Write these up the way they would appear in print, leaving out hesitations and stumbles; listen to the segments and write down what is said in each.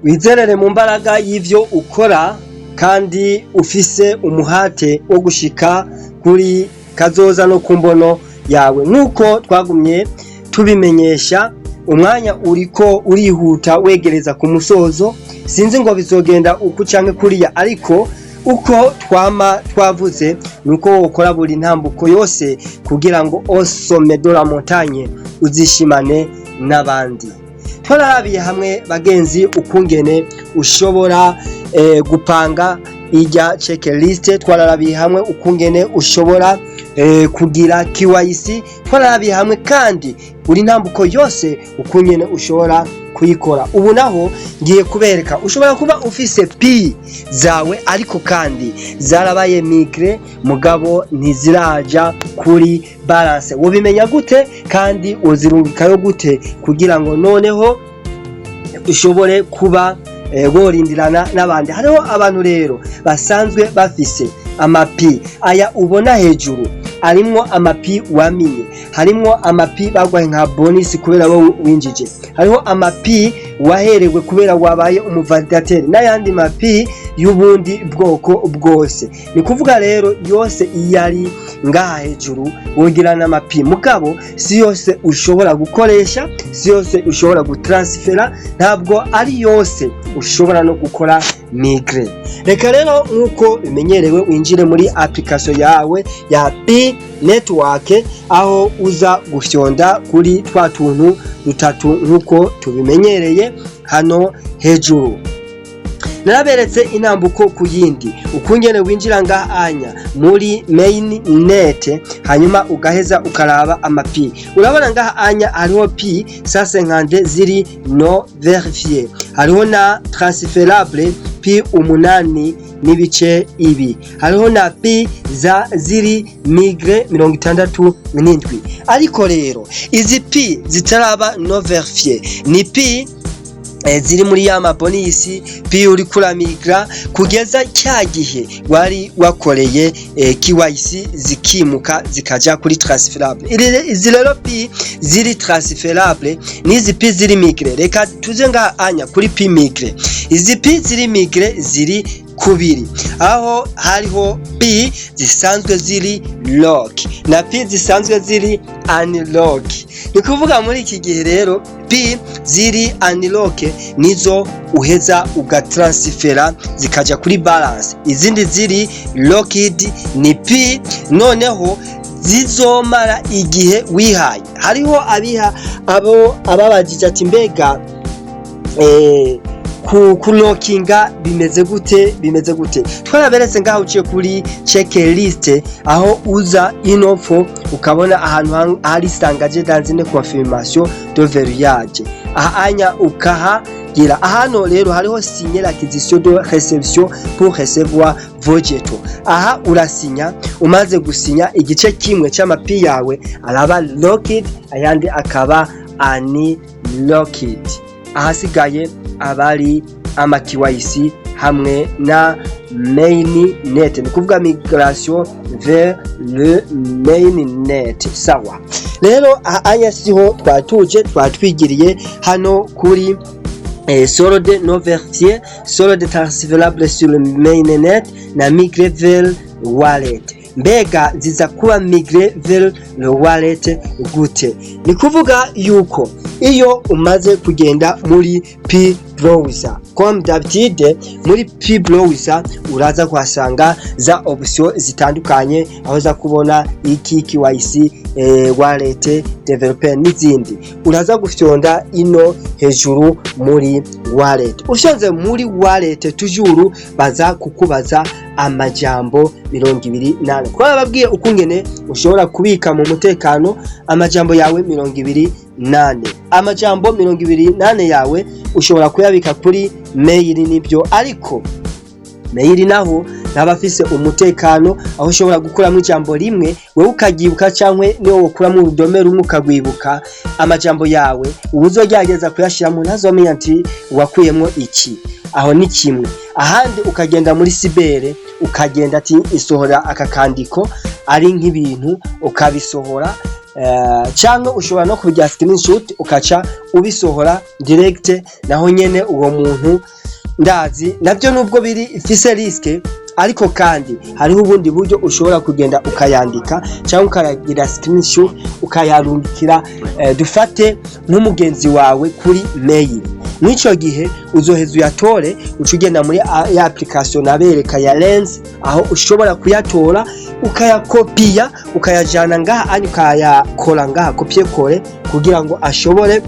Wizerere mu mbaraga y'ivyo ukora kandi ufise umuhate wo gushika kuri kazoza no ku mbono yawe. Nk'uko twagumye tubimenyesha, umwanya uriko urihuta wegereza ku musozo. Sinzi ngo bizogenda uku canke kuriya, ariko uko twama twavuze nuko wokora buri ntambuko yose kugira ngo au sommet de la montagne uzishimane n'abandi. Twararabiye hamwe, bagenzi, ukungene ushobora gupanga irya checklist. Twararabiye hamwe ukungene ushobora kugira KYC. Twararabiye hamwe kandi buri ntambuko yose ukungene ushobora kuyikora. Ubu naho ngiye kubereka: ushobora kuba ufise Pi zawe, ariko kandi zarabaye migré, mugabo ntiziraja kuri balance. Wobimenya gute kandi wozirungikayo gute kugira ngo noneho ushobore kuba worindirana n'abandi? Hariho abantu rero basanzwe bafise amaPi. Aya ubona hejuru arimwo amaPi waminye, harimwo amaPi bagwaye nka bonus kubera wowe winjije, hariho amaPi waherewe kubera wabaye umuvalidateur, n'ayandi maPi y'ubundi bwoko bwose. Ni kuvuga rero yose iyo ari ngaha hejuru wogira n'amaPi, mugabo si yose ushobora gukoresha, si yose ushobora gutransfera, ntabwo ari yose ushobora no gukora migrer. Reka rero, nk'uko bimenyerewe, winjire muri application yawe ya Pi Network, aho uza gufyonda kuri twa tuntu dutatu nk'uko tubimenyereye hano hejuru. Naraberetse intambuko ku yindi ukungene winjira ngaha anya muri main net, hanyuma ugaheza ukaraba amaPi. Urabona ngaha anya hariho Pi 150 ziri non vérifié, hariho na transférable Pi 8 n'ibice ibi, hariho na Pi za ziri migré 67. Ariko rero izi Pi zitaraba non vérifié ni Pi ziri muri ya mabonus, Pi uri kuramigra kugeza cya gihe wari wakoreye KYC, zikimuka zikaja kuri transférable. Izi rero Pi ziri transférable n'izi Pi ziri migré. Reka tuze nga anya kuri Pi migré. Izi Pi ziri migré ziri kubiri, aho hariho Pi zisanzwe ziri lock na Pi zisanzwe ziri unlock. Ni kuvuga muri iki gihe rero Pi ziri unlock nizo uheza ugatransfera zikaja kuri balance. Izindi ziri locked ni Pi noneho zizomara igihe wihaye. Hariho abiha abo ababajije ati: "Mbega ku kulokinga bimeze gute, bimeze gute?" Twaraberetse ngaho uciye kuri checklist, aho uza inopfo ukabona ahantu hari "S'engager dans une confirmation de verrouillage". Aha anya ukahagira. Ahano rero hariho "Signer l'accusé de réception pour recevoir vos jetons". Aha urasinya. Umaze gusinya, igice kimwe c'amaPi yawe araba locked, ayandi akaba unlocked, ahasigaye abari ama KYC hamwe na main net, ni kuvuga migration vers le main net. Sawa rero, anya siho twatuje, twatwigiriye hano kuri solde non vérifié, solde transférable sur le mainnet na migrer vers wallet. Mbega ziza kuba migré vers le wallet gute? Ni kuvuga yuko iyo umaze kugenda muri Pi Browser, comme d'habitude, muri Pi Browser uraza kuhasanga za option zitandukanye, aho za kubona iki KYC, wallet, developer n'izindi. Uraza gufyonda ino hejuru muri wallet. Ufyonze muri wallet, toujours baza kukubaza amajambo 24. Twababwiye ukungene ushobora kubika mu mutekano amajambo yawe 24. Amajambo 24 yawe ushobora kuyabika kuri mail, nibyo, ariko mail naho ntabafise umutekano, aho ushobora gukuramo ijambo rimwe wewe ukaryibuka, cyangwa niyo wokuramo urudome rumwe ukagwibuka. Amajambo yawe ubuzogerageza kuyashiramo ntazomenya ati wakuyemo iki. Aho ni kimwe. Ahandi ukagenda muri cyber, ukagenda ati isohora aka kandiko, ari nk'ibintu ukabisohora. Cyangwa ushobora no kubigira screenshot, ukaca ubisohora direct, naho nyene uwo muntu ndazi nabyo, nubwo biri ifise risque, ariko kandi hariho ubundi buryo ushobora kugenda ukayandika cyangwa ukayagira screenshot, ukayarungikira, dufate nk'umugenzi wawe, kuri mail. Mw'ico gihe uzoheza uyatore, uca ugenda muri ya application nabereka ya Lens, aho ushobora kuyatora, ukayakopiya, ukayajana ngaha anyu, ukayakora ngaha copier-coller, kugira ngo ashobore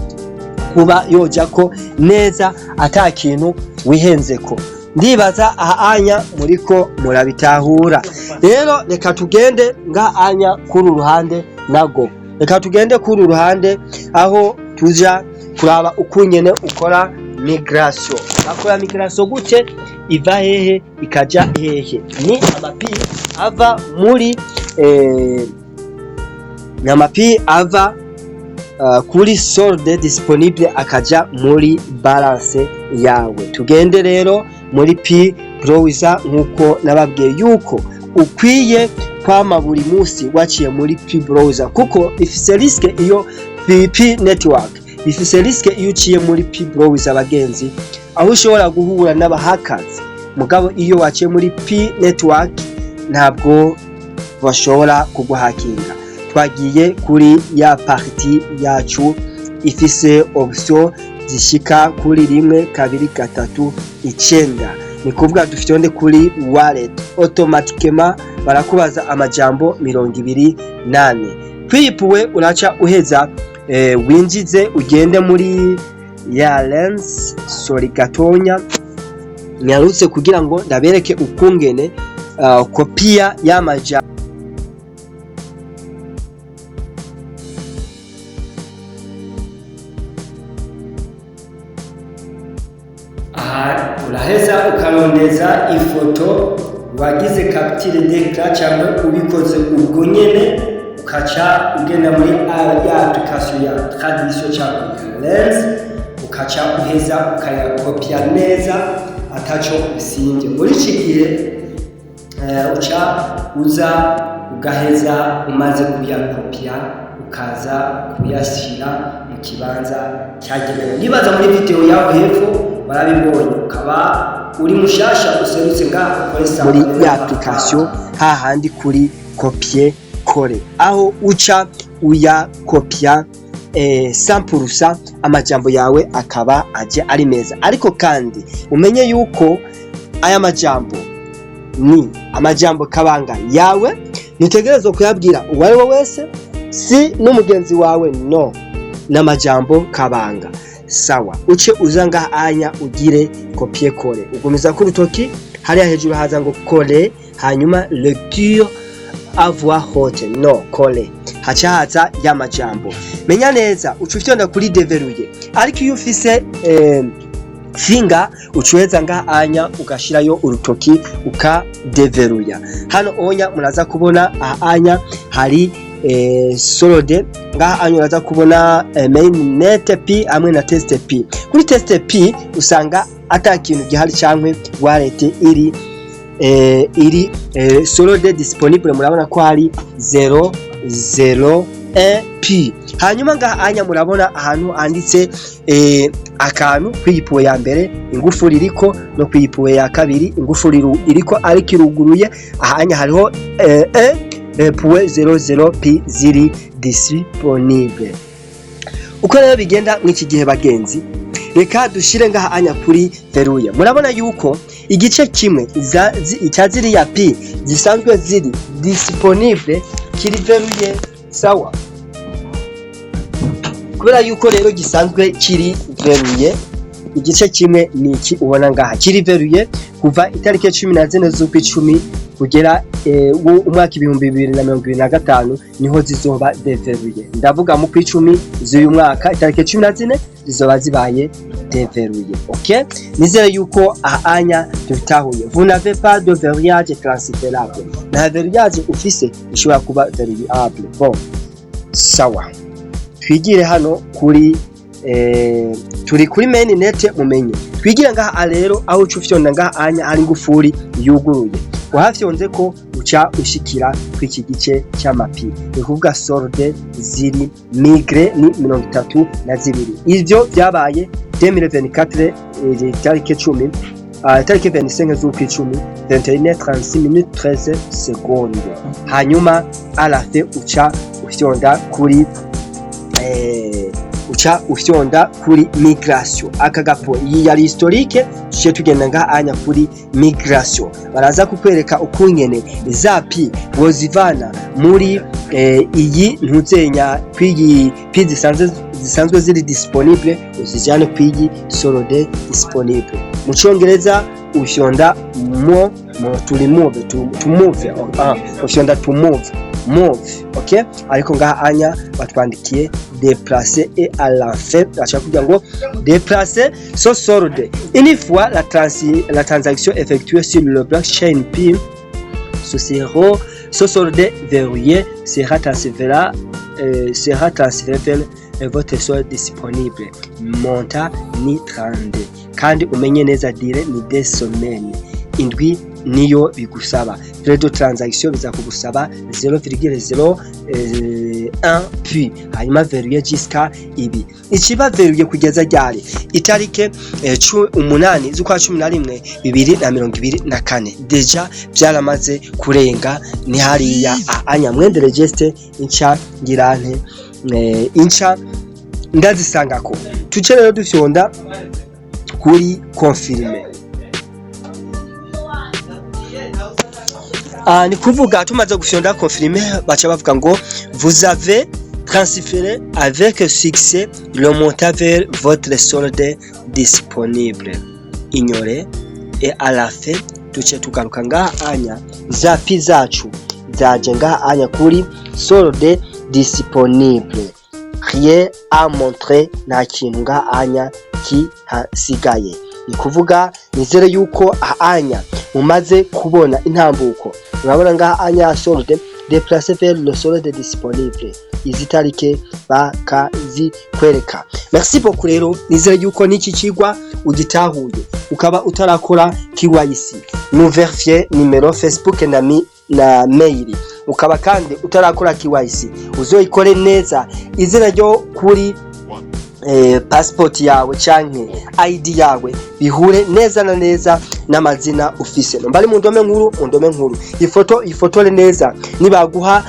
kuba yojako neza ata kintu wihenzeko. Ndibaza aha anya muriko murabitahura. Rero reka tugende ngaha anya kuri uruhande nago, reka tugende kuri uruhande aho tuja kuraba ukungene ukora migration. Bakora migration gute? Iva hehe ikaja hehe? Ni amapi ava muri ni amapi ava kuri solde disponible akaja muri balance yawe. Tugende rero muri Pi Browser, nkuko nababwiye yuko ukwiye kwama buri munsi waciye muri Pi Browser, kuko ifise risque iyo Pi Network bifise risque iyo uciye muri Pi Browser, abagenzi, aho ushobora guhura n'aba hackers. Mugabo iyo waciye muri Pi Network ntabwo bashobora kuguhakinga. Twagiye kuri ya partie yacu ifise option zishika kuri rimwe, kabiri, gatatu, icenda. Ni kuvuga dufyonde kuri wallet, automatiquement barakubaza amajambo 24. Kwipuwe uraca uheza winjize, ugende muri ya Lens. Sorry gatonya, nyarutse kugira ngo ndabereke ukungene kopia y'amajambo. Aha uraheza ukarondeza ifoto wagize capture d'écran, cyangwa ubikoze ubwo nyene, ukaca ugenda muri ya application ya tradition cyangwa ya Lens, ukaca uheza ukayakopya neza ataco usimbye. Muri iki gihe uca uza ugaheza, umaze kuyakopya, ukaza kuyashyira mu kibanza cyagenewe. Nibaza muri video yaho hepfo barabibonye. Ukaba uri mushasha userutse ngaha, ukore muri ya application hahandi kuri copier coller, aho uca uyakopya sampurusa, amajambo yawe akaba aje ari meza. Ariko kandi umenye yuko aya majambo ni amajambo kabanga yawe, ntutegerezwa kuyabwira uwo ari we wese, si n'umugenzi wawe, no n'amajambo kabanga. Sawa, uce uza ngaha anya ugire copier coller, ugumiza ku rutoki hariya hejuru, haza ngo coller, hanyuma lecture à voix haute, no coller, haca haza ya majambo. Menya neza, uca ufyonda kuri déverrouiller. Ariko iyo ufise finger, ucuheza ngaha anya ugashirayo urutoki, ukadeveruya. Hano onya muraza kubona aha anya hari solde. Ngaha anya uraza kubona mainnet Pi hamwe na test Pi. Kuri test Pi usanga ata kintu gihari, cankwe wallet iri solde disponible, murabona ko hari 001 Pi. Hanyuma ngaha anya murabona ahantu handitse akantu kwiyipuwe ya mbere, ingufuri iriko, no kwiyipuwe ya kabiri ingufuri iriko, ariko iruguruye. Ahanya hariho 1.00 Pi ziri disponible. Uko rero bigenda mw'iki gihe, bagenzi, reka dushire ngaha anya kuri verrouiller. Murabona yuko igice kimwe cya ziriya Pi zisanzwe ziri disponible kiri verrouillé. Sawa, kubera yuko rero gisanzwe kiri verrouillé, igice kimwe ni iki ubona ngaha kiri verrouillé kuva itariki 14 z'ukwicumi kugera umwaka 2025, niho zizoba déverrouillé. Ndavuga mu kwicumi z'uyu mwaka, itariki 14 zizoba zibaye déverrouillé. Okay, nizere yuko aha anya tubitahuye. Vous n'avez pas de verrouillage transférable, nta verrouillage ufise ishobora kuba verrouillable. Bon, sawa, twigire hano kuri turi kuri mainnet. Mumenye twigire ngaha rero, aho uca ufyonda ngaha anya hari ingufuri yuguruye, uhafyonze ko uca Uca ushikira kw'iki gice c'amapi, ni kuvuga solde ziri migré ni 32. Ivyo vyabaye 2024, tariki 10, tariki 25 z'ukwicumi, 21 36 minutes 13 secondes. Hanyuma à la fin uca ufyonda kuri migration. Aka gapo iyi yari historique. Tuciye tugenda ngaha anya kuri migration, baraza kukwereka ukungene za pi wozivana muri iyi ntuzenya kwiyi pi zisanzwe ziri disponible, uzijane kwiyi solde disponible. Mu Congereza ufyonda mo to remove, to move, ufyonda to move, okay. Ariko ngaha anya batwandikiye déplacer et à la fin bashaka kugira ngo déplacer ce solde. Une fois la transaction effectuée sur le blockchain Pi, ce solde verrouillé sera transféré vers votre solde disponible. Montant ni 32, kandi umenye neza durée ni 2 semaines, indwi niyo bigusaba. Frais de transaction biza kugusaba 0,01 pi. Hanyuma verrouillé jusqu'à ibi ikiba verrouillé kugeza ryari? Itarike 8 z'ukwa 11 2024. Déjà byaramaze kurenga. Ni hariya anya mwendere geste inca ngirante inca ndazisangako. Tuce rero dufyonda kuri confirmer. Ni kuvuga tumaze gufyonda confirmer, baca bavuga ngo vous avez transféré avec succès le montant vers votre solde disponible ignoré. Et à la fin duce tugaruka ngaha anya, za pi zacu zaje ngaha anya kuri solde disponible, rien à montrer, nta kintu ngaha anya kihasigaye. Ni kuvuga nizere yuko anya mumaze kubona intambuko. Murabona ngaha anya solde déplacé vers le solde disponible, izi tarike bakazikwereka. Merci beaucoup. Rero nizere yuko n'iki kigwa ugitahuye. Ukaba utarakora KYC, nu vérifier numéro Facebook na mail. Ukaba kandi utarakora KYC, uzoyikore neza, izina ryo kuri passport yawe canke ID yawe bihure neza na neza n'amazina ufise, nomba ari mu ndome nkuru, mu ndome nkuru, ifoto ifotore neza. Nibaguha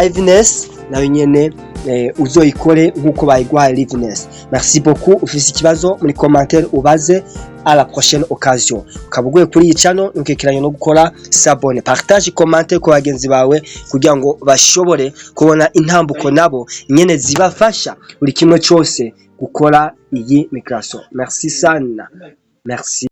liveness nayo nyene uzoyikore nkuko bayiguhaye liveness. Merci beaucoup. Ufise ikibazo muri commentaire ubaze. À la prochaine occasion. Ukaba uguye kuri iyi channel, ntukekeranye no gukora s'abonner, partage, commenter ku bagenzi bawe kugira ngo bashobore kubona intambuko nabo nyene zibafasha buri kimwe cyose gukora iyi migration. Merci sana, merci.